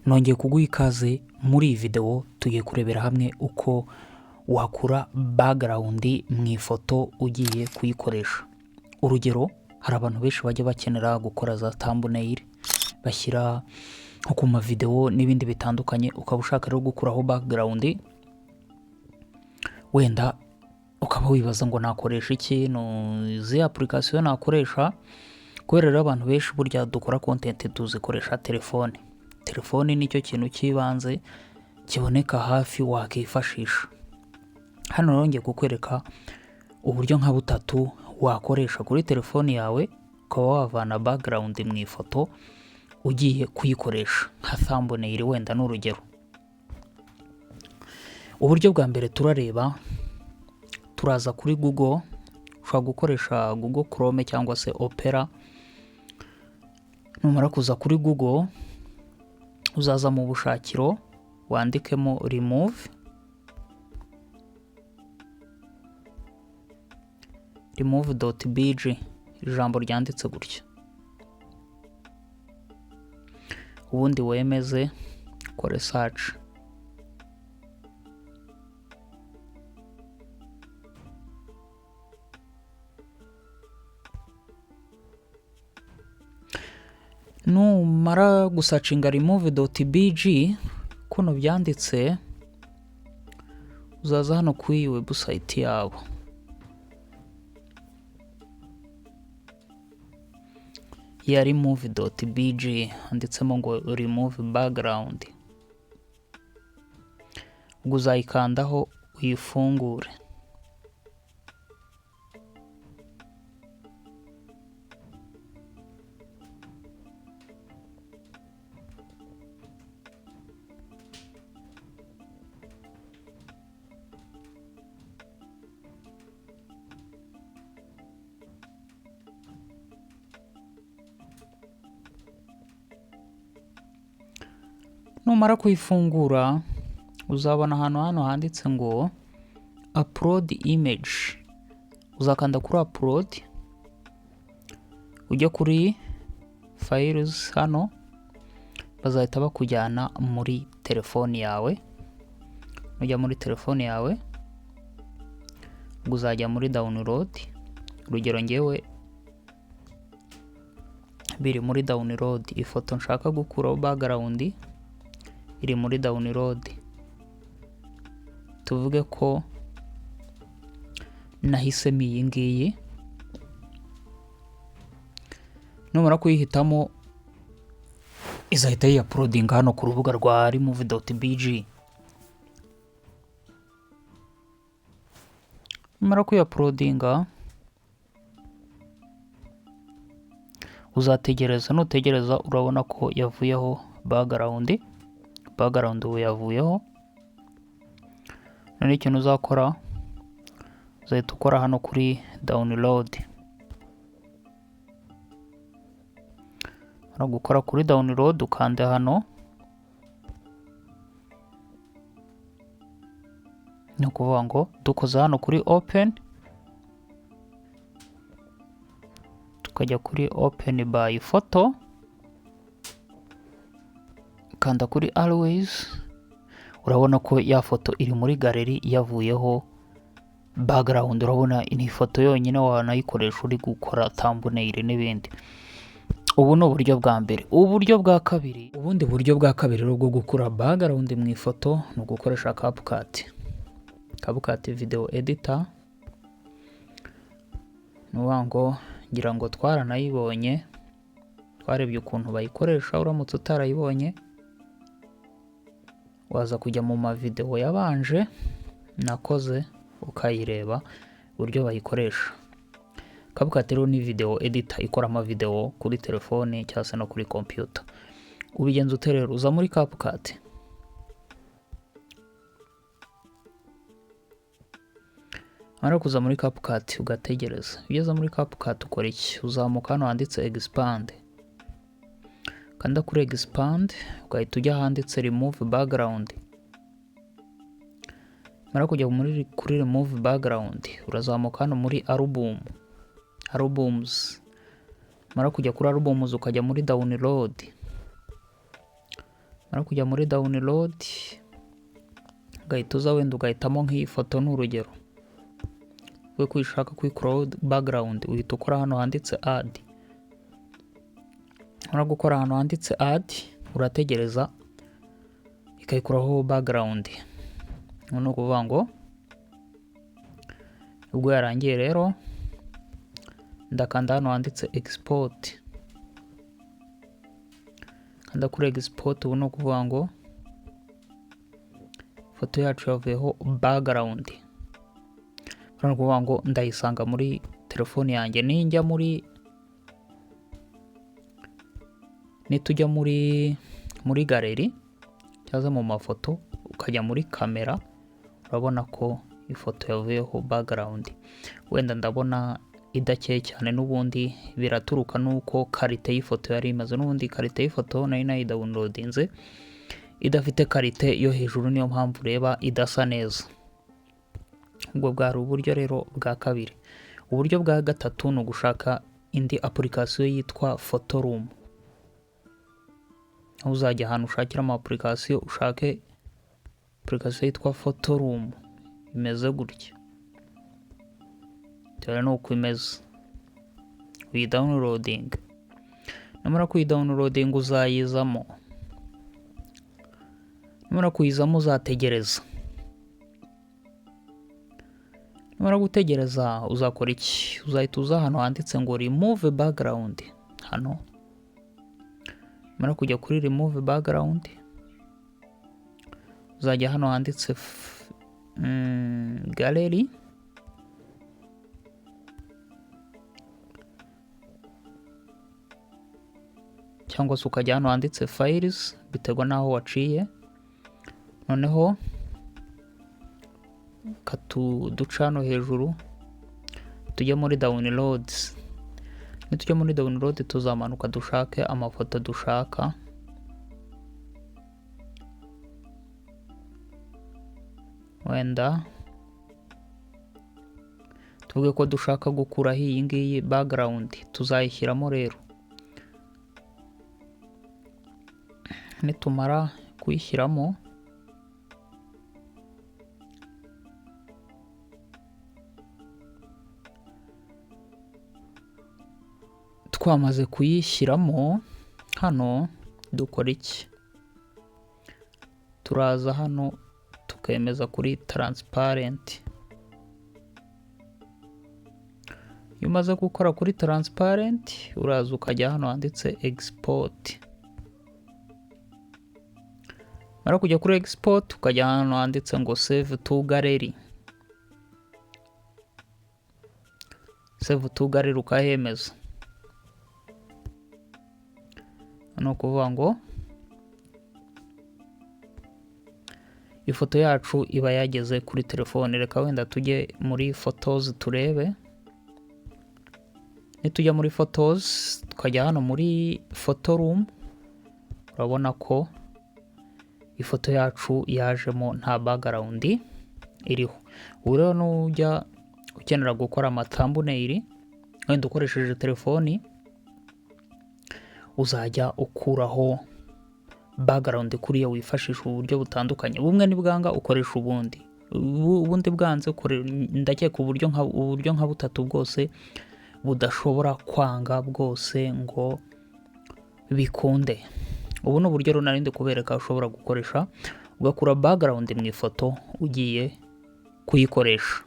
Nongeye kuguha ikaze muri iyi videwo. Tugiye kurebera hamwe uko wakura background mu ifoto ugiye kuyikoresha. Urugero, hari abantu benshi bajya bakenera gukora za thumbnail bashyira nko ku mavidewo n'ibindi bitandukanye, ukaba ushaka rero gukuraho background, wenda ukaba wibaza ngo nakoresha iki, izi application nakoresha? Kubera rero abantu benshi burya dukora content tuzikoresha telefone. Telefone nicyo kintu cy'ibanze kiboneka hafi wakifashisha. Hano rero ngiye kukwereka uburyo nka butatu wakoresha kuri telefone yawe, ukaba wavana background mu ifoto ugiye kuyikoresha nka thumbnail, wenda ni urugero. Uburyo bwa mbere turareba, turaza kuri Google. Ushobora gukoresha Google Chrome cyangwa se Opera. Numara kuza kuri Google, uzaza mu bushakiro wandikemo remove.bg, ijambo ryanditse gutya, ubundi wemeze, ukore search. Numara gusearchinga remove.bg kuno byanditse, uzaza hano kuri iyi website yabo ya remove.bg, handitsemo ngo remove background, ubwo uzayikandaho uyifungure. Numara kuyifungura, uzabona ahantu hano handitse ngo upload image. Uzakanda kuri upload, ujya kuri files hano, bazahita bakujyana muri telefoni yawe. Nujya muri telefoni yawe, ubwo uzajya muri download. Urugero, ngewe biri muri download, ifoto nshaka gukuraho background iri muri download. Tuvuge ko nahisemo iyi ngiyi. Numara kuyihitamo, izahita yiyauploadinga hano ku rubuga rwa remove.bg. Numara kuyiuploadinga, uzategereza. Nutegereza, urabona ko yavuyeho background. Background ubu yavuyeho. None ikintu uzakora, uzahita ukora hano kuri download. Numara gukora kuri download, ukande hano, ni ukuvuga ngo dukoze hano kuri open, tukajya kuri open by photo, kanda kuri always, urabona ko ya foto iri muri gallery yavuyeho background. Urabona ni ifoto yonyine, wanayikoresha uri gukora thumbnail n'ibindi. Ubu ni uburyo bwa mbere. Uburyo bwa kabiri, ubundi buryo bwa kabiri rero bwo gukura background mu ifoto ni ugukoresha CapCut, CapCut video editor. Ni ukuvuga ngo ngira ngo twaranayibonye, twarebye ukuntu bayikoresha. Uramutse utarayibonye, waza kujya mu mavidewo yabanje nakoze ukayireba uburyo bayikoresha. CapCut rero ni video editor ikora amavidewo kuri telefone cyangwa se no kuri computer. Ubigenza ute rero? Uza muri CapCut. Wamara kuza muri CapCut, ugategereza. Ugeze muri CapCut ukora iki? Uzamuka hano handitse expand, kanda kuri expand, ugahita ujya ahanditse remove background. Mara kujya muri kuri remove background, urazamuka hano muri album, albums. Mara kujya kuri albums, ukajya muri download. Mara kujya muri download, ugahita uza wenda ugahitamo nk'iyi foto, ni urugero, we ko uyishaka kuyikuraho background, uhita ukora hano handitse add. Numara gukora ahantu handitse add, urategereza ikayikuraho background. Ni ukuvuga ngo ubwo yarangiye rero, ndakanda hano handitse export. Kanda kuri export. Ubu ni ukuvuga ngo ifoto yacu yavuyeho background. Ni ukuvuga ngo ndayisanga muri telefone yanjye. Ninjya muri, nitujya muri gallery cyangwa mu mafoto, ukajya muri kamera, urabona ko ifoto yavuyeho background. Wenda ndabona idakeye cyane, n'ubundi biraturuka n'uko qualité y'ifoto yari imaze. N'ubundi qualité y'ifoto nari nayidownloadinze idafite qualité yo hejuru, niyo mpamvu ureba idasa neza. Ubwo bwari uburyo rero bwa kabiri. Uburyo bwa gatatu ni ugushaka indi application yitwa Photoroom, aho uzajya ahantu ushakira ama application, ushake application yitwa Photoroom imeze gutya. Dore ni uko imeze. Uyidownloadinga, numara kuyidownloadinga uzayizamo. Numara kuyizamo uzategereza. Numara gutegereza uzakora iki? Uzahita uza ahantu handitse ngo remove background hano. Numara kujya kuri remove background, uzajya hano handitse gallery, cyangwa se ukajya hano handitse files, biterwa n'aho waciye. Noneho duca hano hejuru tujye muri downloads. Nitujya muri download, tuzamanuka dushake amafoto dushaka. Wenda tuvuge ko dushaka gukuraho iyi ngiyi background, tuzayishyiramo rero. Nitumara kuyishyiramo, twamaze kuyishyiramo hano, dukora iki? Turaza hano tukemeza kuri transparent. Iyo umaze gukora kuri transparent, uraza ukajya hano handitse export. Mara kujya kuri export, ukajya hano handitse ngo save to gallery. Save to gallery ukahemeza. Ni ukuvuga ngo ifoto yacu iba yageze kuri telefone. Reka wenda tujye muri photos turebe. Nitujya muri photos, tukajya hano muri Photoroom, urabona ko ifoto yacu yajemo nta background iriho. Ubu rero nujya ukenera gukora ama thumbnail wenda ukoresheje telefoni, uzajya ukuraho background kuriya, wifashisha uburyo butandukanye. Bumwe nibwanga ukoresha ubundi, ubundi bwanze. Ndakeka uburyo nka butatu bwose budashobora kwanga bwose ngo bikunde. Ubu ni uburyo runari ndi kubereka ushobora gukoresha ugakura background mu ifoto ugiye kuyikoresha.